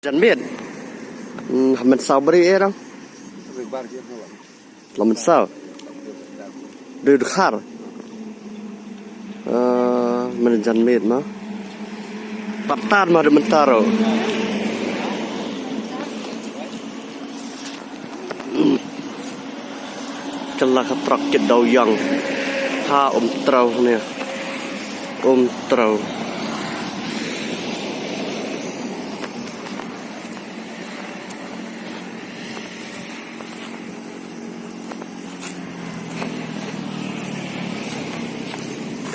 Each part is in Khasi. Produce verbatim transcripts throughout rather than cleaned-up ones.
Janmiet. Hmm, mynsaw bri eh dang. Law mynsaw. Dei dkhar. Eh, mynne janmiet ma. Pat tad ma dei mynta ruh. Kylla ka truck kit Dewiong. Ha, um trau ne. Um trau.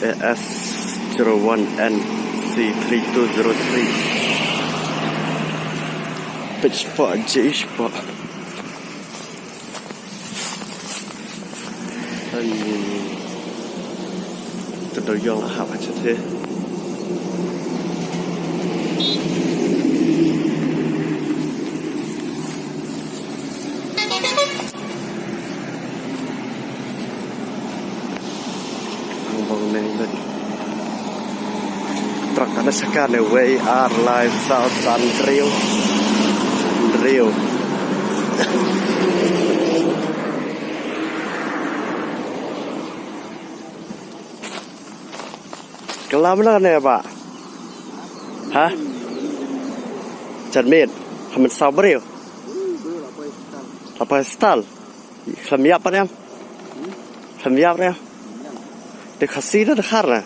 A S zero one N C three two zero three. Pit spot, J spot. Ani. Ka Dewiong la hap ha chet hi. Ang bang neng bet. Truck kana saka ne wei ar lai saw san driu. Driu. Kylla mynno ne ba? Ha? Janmiet. Ha mynsaw bri. La poi stall. Khlem ïap pat em. Khlem ïap em. Dei Khasi ne dei dkhar ne?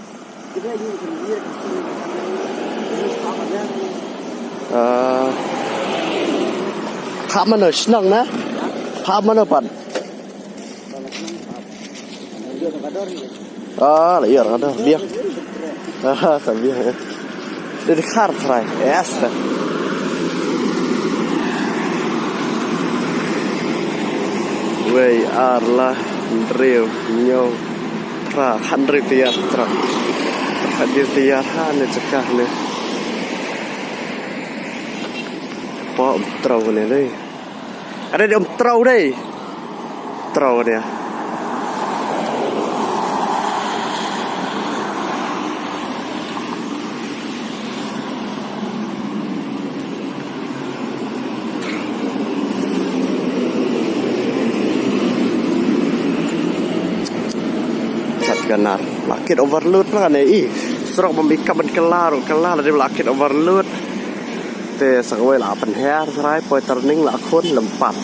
Ah. Kha mynno shnong ne? Kha mynno pat? Ah, la ïar ka dor biang. Ah, ka biang. Dei dkhar trai. Yes. Wei ar lai hynriew hynñiew phra khathynriew tiar truck. Khathynriew tiar ha ne jaka ne. Pom trau ne dei. Are dei um trau dei. Trau dei. Chat ganar. La kit overload la ne i. Surok bym i kam ban kylla ruh kylla la dei la kit overload. Te sa kawei la pynhiar, sa rai poi turning la khun lem pat.